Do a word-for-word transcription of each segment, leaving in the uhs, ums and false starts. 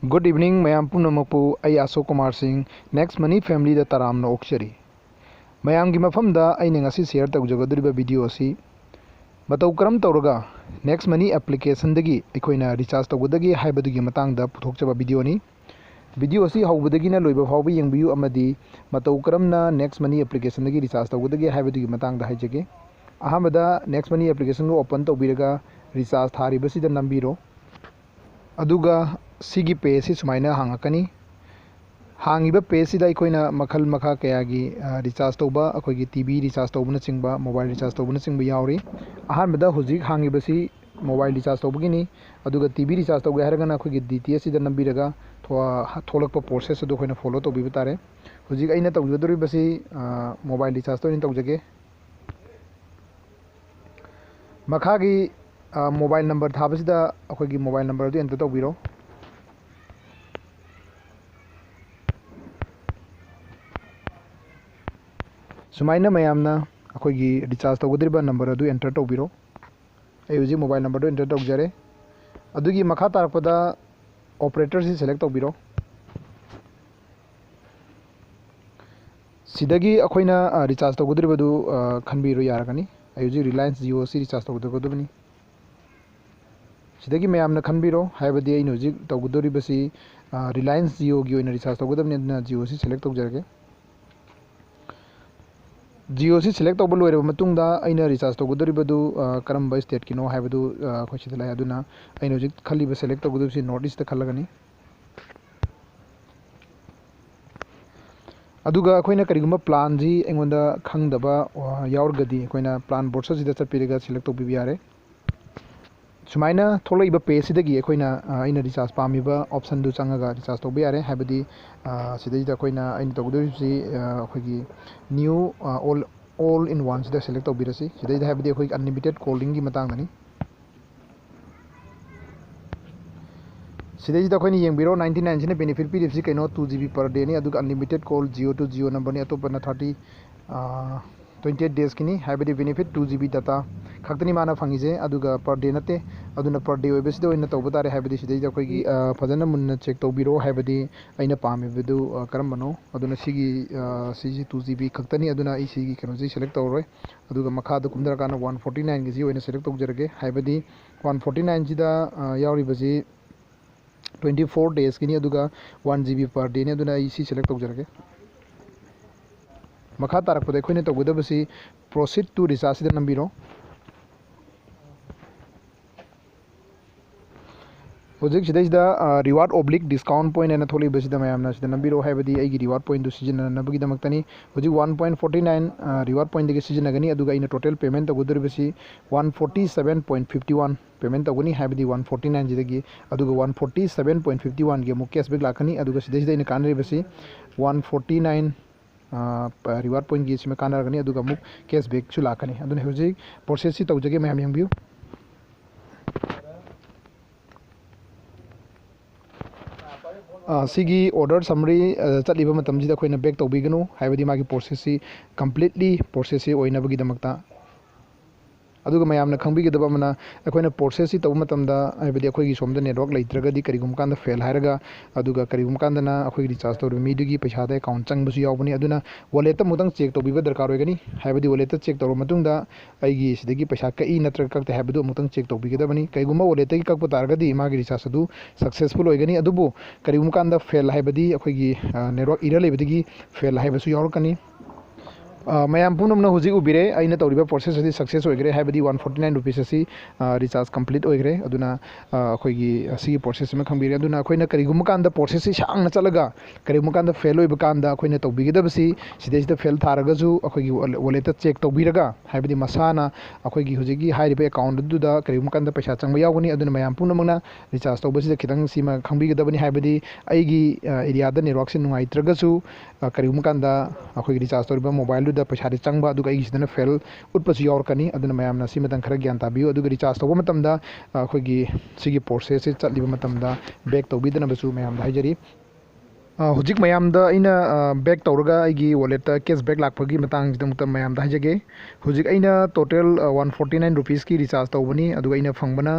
Good evening ꯃꯌꯥꯝ ꯄꯨꯝꯅꯃꯛꯄꯨ꯫ ꯑꯩ ꯑꯁꯣꯛ ꯀꯨꯃꯥꯔ ꯁꯤꯡ, Next Money Family ꯗ ꯇꯔꯥꯝꯅ ꯑꯣꯛꯆꯔꯤ꯫ ꯃꯌꯥꯝꯒꯤ ꯃꯐꯝꯗ ꯑꯩꯅ ꯉꯁꯤ share ꯇꯧꯖꯒꯗꯧꯔꯤꯕ video ꯑꯁꯤ ꯃꯇꯧ ꯀꯔꯝ ꯇꯧꯔꯒ Next Money application ꯗꯒꯤ ꯑꯩꯈꯣꯏꯅ recharge ꯇꯧꯒꯗꯒꯦ ꯍꯥꯏꯕꯗꯨꯒꯤ ꯃꯇꯥꯡꯗ ꯄꯨꯊꯣꯛꯆꯕ video ꯅꯤ꯫ Video ꯑꯁꯤ ꯍꯧꯕꯗꯒꯤꯅ ꯂꯣꯏꯕ ꯐꯥꯎꯕ ꯌꯦꯡꯕꯤꯌꯨ ꯑꯃꯗꯤ ꯃꯇꯧ ꯀꯔꯝꯅ Next Money application ꯗꯒꯤ recharge ꯇꯧꯒꯗꯒꯦ ꯍꯥꯏꯕꯗꯨꯒꯤ ꯃꯇꯥꯡꯗ ꯍꯥꯏꯖꯒꯦ꯫ ꯑꯍꯥꯟꯕꯗ Next Money application ꯗꯨ open ꯇꯧꯕꯤꯔꯒ recharge ꯊꯥꯔꯤꯕꯁꯤꯗ ꯅꯝꯕꯤꯔꯣ꯫ ꯑꯗꯨꯒ ꯁꯤꯒꯤ page ꯁꯤ ꯁꯨꯃꯥꯏꯅ ꯍꯥꯡꯉꯛꯀꯅꯤ꯫ ꯍꯥꯡꯉꯤꯕ page ꯁꯤꯗ ꯑꯩꯈꯣꯏꯅ ꯃꯈꯜ ꯃꯈꯥ ꯀꯌꯥꯒꯤ, ꯑ, recharge ꯇꯧꯕ, ꯑꯩꯈꯣꯏꯒꯤ T V recharge ꯇꯧꯕꯅꯆꯤꯡꯕ, mobile recharge ꯇꯧꯕꯅꯆꯤꯡꯕ ꯌꯥꯎꯔꯤ꯫ ꯑꯍꯥꯟꯕꯗ ꯍꯧꯖꯤꯛ ꯍꯥꯡꯉꯤꯕꯁꯤ mobile recharge ꯇꯧꯕꯒꯤꯅꯤ꯫ ꯑꯗꯨꯒ T V recharge ꯇꯧꯒꯦ ꯍꯥꯏꯔꯒꯅ ꯑꯩꯈꯣꯏꯒꯤ D T H ꯁꯤꯗ ꯅꯝꯕꯤꯔꯒ ꯊꯣ-, ꯊꯣꯛꯂꯛꯄ process ꯑꯗꯨ ꯑꯩꯈꯣꯏꯅ follow ꯇꯧꯕꯤꯕ ꯇꯥꯔꯦ꯫ ꯍꯧꯖꯤꯛ ꯑꯩꯅ ꯇꯧꯖꯗꯧꯔꯤꯕꯁꯤ, ꯑ, mobile recharge ꯇ ꯑꯣꯏꯅ ꯇꯧꯖꯒꯦ꯫ ꯃꯈꯥꯒꯤ, ꯑ, mobile number ꯊꯥꯕꯁꯤꯗ ꯑꯩꯈꯣꯏꯒꯤ mobile number ꯑꯗꯨ enter ꯇꯧꯕꯤꯔꯣ꯫ ꯁꯨꯃꯥꯏꯅ ꯃꯌꯥꯝꯅ ꯑꯩꯈꯣꯏꯒꯤ recharge ꯇꯧꯒꯗꯧꯔꯤꯕ number ꯑꯗꯨ enter ꯇꯧꯕꯤꯔꯣ꯫ ꯑꯩ ꯍꯧꯖꯤꯛ mobile number ꯗꯨ enter ꯇꯧꯖꯔꯦ꯫ ꯑꯗꯨꯒꯤ ꯃꯈꯥ ꯇꯥꯔꯛꯄꯗ operator ꯁꯤ select ꯇꯧꯕꯤꯔꯣ꯫ ꯁꯤꯗꯒꯤ ꯑꯩꯈꯣꯏꯅ, ꯑ, recharge ꯇꯧꯒꯗꯧꯔꯤꯕꯗꯨ, ꯑ, ꯈꯟꯕꯤꯔꯣ ꯌꯥꯔꯒꯅꯤ꯫ ꯑꯩ ꯍꯧꯖꯤꯛ Reliance Jio ꯁꯤ recharge ꯇꯧꯒꯗꯕꯅꯤ꯫ ꯁꯤꯗꯒꯤ ꯃꯌꯥꯝꯅ ꯈꯟꯕꯤꯔꯣ, ꯍꯥꯏꯕꯗꯤ ꯑꯩꯅ ꯍꯧꯖꯤꯛ ꯇꯧꯒꯗꯧꯔꯤꯕꯁꯤ, ꯑ, Reliance Jio ꯒꯤ ꯑꯣꯏꯅ recharge ꯇꯧꯒꯗꯕꯅꯤ, ꯑꯗꯨꯅ Jio ꯁꯤ select ꯇꯧꯖꯔꯒꯦ꯫ Jio ꯁꯤ select ꯇꯧꯕ ꯂꯣꯏꯔꯕ ꯃꯇꯨꯡꯗ ꯑꯩꯅ recharge ꯇꯧꯒꯗꯧꯔꯤꯕꯗꯨ, ꯑ, ꯀꯔꯝꯕ state ꯀꯤꯅꯣ ꯍꯥꯏꯕꯗꯨ, ꯑ, ꯑꯩꯈꯣꯏ ꯁꯤꯗ ꯂꯩ꯫ ꯑꯗꯨꯅ ꯑꯩꯅ ꯍꯧꯖꯤꯛ ꯈꯜꯂꯤꯕ, select ꯇꯧꯒꯗꯧꯔꯤꯕꯁꯤ North East ꯇ ꯈꯜꯂꯒꯅꯤ꯫ ꯑꯗꯨꯒ ꯑꯩꯈꯣꯏꯅ ꯀꯔꯤꯒꯨꯝꯕ plan ꯁꯤ ꯑꯩꯉꯣꯟꯗ ꯈꯪꯗꯕ, ꯑ, ꯌꯥꯎꯔꯒꯗꯤ ꯑꯩꯈꯣꯏꯅ plan browser ꯁꯤꯗ ꯆꯠꯄꯤꯔꯒ select ꯇꯧꯕꯤꯕ ꯌꯥꯔꯦ꯫ ꯁꯨꯃꯥꯏꯅ ꯊꯣꯛꯂꯛꯏꯕ page ꯁꯤꯗꯒꯤ ꯑꯩꯈꯣꯏꯅ, ꯑ, ꯑꯩꯅ recharge ꯄꯥꯝꯃꯤꯕ option ꯗꯨ ꯆꯪꯉꯒ recharge ꯇꯧꯕ ꯌꯥꯔꯦ꯫ ꯍꯥꯏꯕꯗꯤ, ꯑ, ꯁꯤꯗꯩꯗ ꯑꯩꯈꯣꯏꯅ, ꯑꯩꯅ ꯇꯧꯒꯗꯧꯔꯤꯕꯁꯤ, ꯑ, ꯑꯩꯈꯣꯏꯒꯤ new, ꯑ, all, all in one ꯁꯤꯗ select ꯇꯧꯕꯤꯔꯁꯤ꯫ ꯁꯤꯗꯩꯗ ꯍꯥꯏꯕꯗꯤ ꯑꯩꯈꯣꯏꯒꯤ unlimited calling ꯒꯤ ꯃꯇꯥꯡꯗꯅꯤ꯫ ꯁꯤꯗꯩꯁꯤꯗ ꯑꯩꯈꯣꯏꯅ ꯌꯦꯡꯕꯤꯔꯣ, ninety nine ꯁꯤꯅ benefit ꯄꯤꯔꯤꯕꯁꯤ ꯀꯩꯅꯣ, two G B per day ꯅꯤ, ꯑꯗꯨꯒ unlimited call Jio to Jio number ꯅꯤ, ꯑꯇꯣꯞꯄꯅ thirty, ꯑ, twenty eight days ꯀꯤꯅꯤ, ꯍꯥꯏꯕꯗꯤ benefit two G B data ꯈꯛꯇꯅꯤ ꯃꯥꯅ ꯐꯪꯉꯤꯁꯦ, ꯑꯗꯨꯒ per day ꯅꯠꯇꯦ꯫ ꯑꯗꯨꯅ per day ꯑꯣꯏꯕꯁꯤꯗ ꯑꯣꯏꯅ ꯇꯧꯕ ꯇꯥꯔꯦ꯫ ꯍꯥꯏꯕꯗꯤ ꯁꯤꯗꯩꯗ ꯑꯩꯈꯣꯏꯒꯤ, ꯑ, ꯐꯖꯅ ꯃꯨꯟꯅ check ꯇꯧꯕꯤꯔꯣ, ꯍꯥꯏꯕꯗꯤ ꯑꯩꯅ ꯄꯥꯝꯃꯤꯕꯗꯨ, ꯑ, ꯀꯔꯝꯕꯅꯣ꯫ ꯑꯗꯨꯅ ꯁꯤꯒꯤ, ꯑ, ꯁꯤꯁꯤ two G B ꯈꯛꯇꯅꯤ, ꯑꯗꯨꯅ ꯑꯩ ꯁꯤꯒꯤ ꯀꯩꯅꯣꯁꯤ select ꯇꯧꯔꯔꯣꯏ꯫ ꯑꯗꯨꯒ ꯃꯈꯥꯗ ꯀꯨꯝꯊꯔꯀꯥꯟꯗ one forty nine ꯒꯤꯁꯤ ꯑꯣꯏꯅ select ꯇꯧꯖꯔꯒꯦ꯫ ꯍꯥꯏꯕꯗꯤ one forty nine ꯁꯤꯗ, ꯑ, ꯌꯥꯎꯔꯤꯕꯁꯤ twenty four days ꯀꯤꯅꯤ, ꯑꯗꯨꯒ one G B per day ꯅꯤ, ꯑꯗꯨꯅ ꯑꯩ ꯁꯤ select ꯇꯧꯖꯔꯒꯦ꯫ ꯃꯈꯥ ꯇꯥꯔꯛꯄꯗ ꯑꯩꯈꯣꯏꯅ ꯇꯧꯒꯗꯕꯁꯤ proceed to recharge ꯁꯤꯗ ꯅꯝꯕꯤꯔꯣ꯫ ꯍꯧꯖꯤꯛ ꯁꯤꯗꯩꯁꯤꯗ, ꯑ, reward oblique discount point ꯍꯥꯏꯅ ꯊꯣꯛꯂꯛꯏꯕꯁꯤꯗ ꯃꯌꯥꯝꯅ ꯁꯤꯗ ꯅꯝꯕꯤꯔꯣ, ꯍꯥꯏꯕꯗꯤ ꯑꯩꯒꯤ reward point ꯇꯨ ꯁꯤꯖꯤꯟꯅꯅꯕꯒꯤꯗꯃꯛꯇꯅꯤ꯫ ꯍꯧꯖꯤꯛ one point forty nine, ꯑ, reward point ꯗꯒꯤ ꯁꯤꯖꯤꯟꯅꯒꯅꯤ, ꯑꯗꯨꯒ ꯑꯩꯅ total payment ꯇꯧꯒꯗꯧꯔꯤꯕꯁꯤ one forty seven point fifty one payment ꯇꯧꯒꯅꯤ, ꯍꯥꯏꯕꯗꯤ one forty nine ꯁꯤꯗꯒꯤ, ꯑꯗꯨꯒ one forty seven point fifty one ꯒꯤ ꯑꯃꯨꯛ cashback ꯂꯥꯛꯀꯅꯤ, ꯑꯗꯨꯒ ꯁꯤꯗꯩꯁꯤꯗ ꯑꯩꯅ ꯀꯥꯟꯅꯔꯤꯕꯁꯤ one forty nine, ꯑ, reward point ꯒꯤ ꯁꯤꯃ ꯀꯥꯟꯅꯔꯒꯅꯤ, ꯑꯗꯨꯒ ꯑꯃꯨꯛ cashback ꯁꯨ ꯂꯥꯛꯀꯅꯤ꯫ ꯑꯗꯨꯅ ꯍꯧꯖꯤꯛ process ꯁꯤ ꯇꯧꯖꯒꯦ, ꯃꯌꯥꯝ ꯌꯦꯡꯕꯤꯌꯨ꯫ ꯑ, ꯁꯤꯒꯤ order summary, ꯑ, ꯆꯠꯂꯤꯕ ꯃꯇꯝꯁꯤꯗ ꯑꯩꯈꯣꯏꯅ back ꯇꯧꯕꯤꯒꯅꯨ, ꯍꯥꯏꯕꯗꯤ ꯃꯥꯒꯤ process ꯁꯤ completely process ꯁꯤ ꯑꯣꯏꯅꯕꯒꯤꯗꯃꯛꯇ꯫ ꯑꯗꯨꯒ ꯃꯌꯥꯝꯅ ꯈꯪꯕꯤꯒꯗꯕ ꯑꯃꯅ, ꯑꯩꯈꯣꯏꯅ process ꯁꯤ ꯇꯧꯕ ꯃꯇꯝꯗ, ꯍꯥꯏꯕꯗꯤ ꯑꯩꯈꯣꯏꯒꯤ ꯁꯣꯝꯗ network ꯂꯩꯇ꯭ꯔꯒꯗꯤ ꯀꯔꯤꯒꯨꯝꯕ ꯀꯥꯟꯗ fail ꯍꯥꯏꯔꯒ, ꯑꯗꯨꯒ ꯀꯔꯤꯒꯨꯝꯕ ꯀꯥꯟꯗꯅ ꯑꯩꯈꯣꯏꯒꯤ recharge ꯇꯧꯔꯤꯕ ꯃꯤꯗꯨꯒꯤ ꯄꯩꯁꯥꯗ account ꯆꯪꯕꯁꯨ ꯌꯥꯎꯕꯅꯤ꯫ ꯑꯗꯨꯅ wallet ꯇ ꯑꯃꯨꯛꯇꯪ check ꯇꯧꯕꯤꯕ ꯗꯔꯀꯥꯔ ꯑꯣꯏꯒꯅꯤ꯫ ꯍꯥꯏꯕꯗꯤ wallet ꯇ check ꯇꯧꯔꯕ ꯃꯇꯨꯡꯗ ꯑꯩꯒꯤ ꯁꯤꯗꯒꯤ ꯄꯩꯁꯥ ꯀꯛꯏ ꯅꯠꯇ꯭ꯔꯒ ꯀꯛꯇꯦ ꯍꯥꯏꯕꯗꯨ ꯑꯃꯨꯛꯇꯪ check ꯇꯧꯕꯤꯒꯗꯕꯅꯤ꯫ ꯀꯔꯤꯒꯨꯝꯕ wallet ꯇꯒꯤ ꯀꯛꯄ ꯇꯥꯔꯒꯗꯤ ꯃꯥꯒꯤ recharge ꯑꯗꯨ successful ꯑꯣꯏꯒꯅꯤ꯫ ꯑꯗꯨꯕꯨ ꯀꯔꯤꯒꯨꯝꯕ ꯀꯥꯟꯗ fail ꯍꯥꯏꯕꯗꯤ ꯑꯩꯈꯣꯏꯒꯤ, ꯑ, network error ꯂꯩꯕꯗꯒꯤ fail ꯍꯥꯏꯕꯁꯨ ꯌꯥꯎꯔꯛꯀꯅꯤ꯫ ꯑ, ꯃꯌꯥꯝ ꯄꯨꯝꯅꯃꯛꯅ ꯍꯧꯖꯤꯛ ꯎꯕꯤꯔꯦ, ꯑꯩꯅ ꯇꯧꯔꯤꯕ process ꯑꯁꯤ success ꯑꯣꯏꯈ꯭ꯔꯦ, ꯍꯥꯏꯕꯗꯤ one forty nine rupees ꯑꯁꯤ, ꯑ, recharge complete ꯑꯣꯏꯈ꯭ꯔꯦ꯫ ꯑꯗꯨꯅ, ꯑ, ꯑꯩꯈꯣꯏꯒꯤ ꯑꯁꯤꯒꯤ process ꯑꯃ ꯈꯪꯕꯤꯔꯦ꯫ ꯑꯗꯨꯅ ꯑꯩꯈꯣꯏꯅ ꯀꯔꯤꯒꯨꯝꯕ ꯀꯥꯟꯗ process ꯁꯤ ꯁꯥꯡꯅ ꯆꯠꯂꯒ ꯀꯔꯤꯒꯨꯝꯕ ꯀꯥꯟꯗ fail ꯑꯣꯏꯕ ꯀꯥꯟꯗ ꯑꯩꯈꯣꯏꯅ ꯇꯧꯕꯤꯒꯗꯕꯁꯤ, ꯁꯤꯗꯩꯁꯤꯗ fail ꯊꯥꯔꯒꯁꯨ ꯑꯩꯈꯣꯏꯒꯤ wallet ꯇ check ꯇꯧꯕꯤꯔꯒ, ꯍꯥꯏꯕꯗꯤ ꯃꯁꯥꯅ ꯑꯩꯈꯣꯏꯒꯤ ꯍꯧꯖꯤꯛꯀꯤ ꯍꯥꯏꯔꯤꯕ account ꯑꯗꯨꯗ ꯀꯔꯤꯒꯨꯝꯕ ꯀꯥꯟꯗ ꯄꯩꯁꯥ ꯆꯪꯕ ꯌꯥꯎꯒꯅꯤ꯫ ꯑꯗꯨꯅ ꯃꯌꯥꯝ ꯄꯨꯝꯅꯃꯛꯅ recharge ꯇꯧꯕꯁꯤꯗ ꯈꯤꯇꯪ ꯁꯤꯃ ꯈꯪꯕꯤꯒꯗꯕꯅꯤ꯫ ꯍꯥꯏꯕꯗꯤ ꯑꯩꯒꯤ, ꯑ, area ꯗ network ꯁꯦ ꯅꯨꯡꯉꯥꯏꯇ꯭ꯔꯒꯁꯨ, ꯑ, ꯀꯔꯤꯒꯨꯝꯕ ꯀꯥꯟꯗ ꯑꯩꯈꯣꯏꯒꯤ recharge ꯇꯧꯔꯤꯕ mobile ꯗꯨꯗ ꯄꯩꯁꯥꯗꯤ ꯆꯪꯕ, ꯑꯗꯨꯒ ꯑꯩꯒꯤꯁꯤꯗꯅ fail ꯎꯠꯄꯁꯨ ꯌꯥꯎꯔꯛꯀꯅꯤ꯫ ꯑꯗꯨꯅ ꯃꯌꯥꯝꯅ ꯁꯤꯃꯇꯪ ꯈꯔ ꯒ꯭ꯌꯥꯟ ꯇꯥꯕꯤꯌꯨ꯫ ꯑꯗꯨꯒ recharge ꯇꯧꯕ ꯃꯇꯝꯗ, ꯑ, ꯑꯩꯈꯣꯏꯒꯤ ꯁꯤꯒꯤ process ꯁꯦ ꯆꯠꯂꯤꯕ ꯃꯇꯝꯗ back ꯇꯧꯕꯤꯗꯅꯕꯁꯨ ꯃꯌꯥꯝꯗ ꯍꯥꯏꯖꯔꯤ꯫ ꯑ, ꯍꯧꯖꯤꯛ ꯃꯌꯥꯝꯗ ꯑꯩꯅ, ꯑ, back ꯇꯧꯔꯒ ꯑꯩꯒꯤ walletꯇ cash back ꯂꯥꯛꯄꯒꯤ ꯃꯇꯥꯡꯁꯤꯗꯃꯛꯇ ꯃꯌꯥꯝꯗ ꯍꯥꯏꯖꯒꯦ꯫ ꯍꯧꯖꯤꯛ ꯑꯩꯅ total, ꯑ, one forty nine rupeesꯀꯤ recharge ꯇꯧꯕꯅꯤ, ꯑꯗꯨꯒ ꯑꯩꯅ ꯐꯪꯕꯅ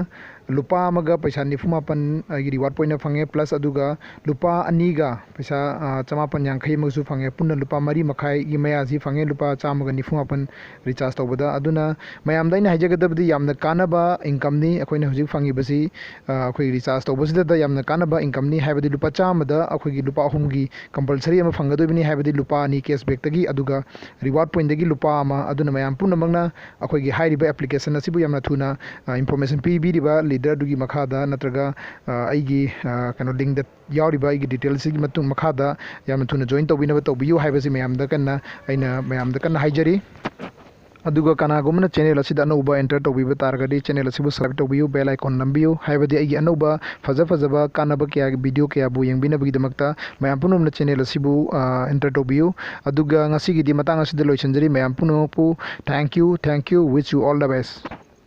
ꯂꯨꯄꯥ ꯑꯃꯒ ꯄꯩꯁꯥ ꯅꯤꯐꯨ ꯃꯥꯄꯟ ꯑꯩꯒꯤ reward pointꯅ ꯐꯪꯉꯦ, plus ꯑꯗꯨꯒ ꯂꯨꯄꯥ ꯑꯅꯤꯒ ꯄꯩꯁꯥ, ꯑ, ꯆꯃꯥꯄꯟ ꯌꯥꯡꯈꯩ ꯑꯃꯒꯁꯨ ꯐꯪꯉꯦ꯫ ꯄꯨꯟꯅ ꯂꯨꯄꯥ ꯃꯔꯤ ꯃꯈꯥꯏꯒꯤ ꯃꯌꯥꯁꯤ ꯐꯪꯉꯦ, ꯂꯨꯄꯥ ꯆꯥꯝꯃꯒ ꯅꯤꯐꯨ ꯃꯥꯄꯟ recharge ꯇꯧꯕꯗ꯫ ꯑꯗꯨꯅ ꯃꯌꯥꯝꯗ ꯑꯩꯅ ꯍꯥꯏꯖꯒꯗꯕꯗꯤ ꯌꯥꯝꯅ ꯀꯥꯟꯅꯕ incomeꯅꯤ ꯑꯩꯈꯣꯏꯅ ꯍꯧꯖꯤꯛ ꯐꯪꯉꯤꯕꯁꯤ꯫ ꯑ, ꯑꯩꯈꯣꯏ recharge ꯇꯧꯕꯁꯤꯗꯗ ꯌꯥꯝꯅ ꯀꯥꯟꯅꯕ incomeꯅꯤ, ꯍꯥꯏꯕꯗꯤ ꯂꯨꯄꯥ ꯆꯥꯝꯃꯗ ꯑꯩꯈꯣꯏꯒꯤ ꯂꯨꯄꯥ ꯑꯍꯨꯝꯒꯤ compulsory ꯑꯃ ꯐꯪꯒꯗꯣꯏꯕꯅꯤ, ꯍꯥꯏꯕꯗꯤ ꯂꯨꯄꯥ ꯑꯅꯤ cash backꯇꯒꯤ, ꯑꯗꯨꯒ reward pointꯇꯒꯤ ꯂꯨꯄꯥ ꯑꯃ꯫ ꯑꯗꯨꯅ ꯃꯌꯥꯝ ꯄꯨꯝꯅꯃꯛꯅ ꯑꯩꯈꯣꯏꯒꯤ ꯍꯥꯏꯔꯤꯕ application ꯑꯁꯤꯕꯨ ꯌꯥꯝꯅ ꯊꯨꯅ, ꯑ, information ꯄꯤꯕꯤꯔꯤꯕ leader ꯑꯗꯨꯒꯤ ꯃꯈꯥꯗ ꯅꯠꯇ꯭ꯔꯒ, ꯑ, ꯑꯩꯒꯤ, ꯑ, ꯀꯩꯅꯣ, linkꯗ ꯌꯥꯎꯔꯤꯕ ꯑꯩꯒꯤ detailsꯁꯤꯒꯤ ꯃꯇꯨꯡ ꯃꯈꯥꯗ ꯌꯥꯝꯅ ꯊꯨꯅ join ꯇꯧꯕꯤꯅꯕ ꯇꯧꯕꯤꯌꯨ ꯍꯥꯏꯕꯁꯤ ꯃꯌꯥꯝꯗ ꯀꯟꯅ, ꯑꯩꯅ ꯃꯌꯥꯝꯗ ꯀꯟꯅ ꯍꯥꯏꯖꯔꯤ꯫ ꯑꯗꯨꯒ ꯀꯅꯥꯒꯨꯝꯕꯅ channel ꯑꯁꯤꯗ ꯑꯅꯧꯕ enter ꯇꯧꯕꯤꯕ ꯇꯥꯔꯒꯗꯤ channel ꯑꯁꯤꯕꯨ subscribe ꯇꯧꯕꯤꯌꯨ, bell icon ꯅꯝꯕꯤꯌꯨ, ꯍꯥꯏꯕꯗꯤ ꯑꯩꯒꯤ ꯑꯅꯧꯕ ꯐꯖ ꯐꯖꯕ ꯀꯥꯟꯅꯕ ꯀꯌꯥꯒꯤ video ꯀꯌꯥꯕꯨ ꯌꯦꯡꯕꯤꯅꯕꯒꯤꯗꯃꯛꯇ ꯃꯌꯥꯝ ꯄꯨꯝꯅꯃꯛꯅ channel ꯑꯁꯤꯕꯨ, ꯑ, enter ꯇꯧꯕꯤꯌꯨ꯫ ꯑꯗꯨꯒ ꯉꯁꯤꯒꯤꯗꯤ ꯃꯇꯥꯡ ꯑꯁꯤꯗ ꯂꯣꯏꯁꯤꯟꯖꯔꯤ꯫ ꯃꯌꯥꯝ ꯄꯨꯝꯅꯃꯛꯄꯨ thank you, thank you, wish you all the best꯫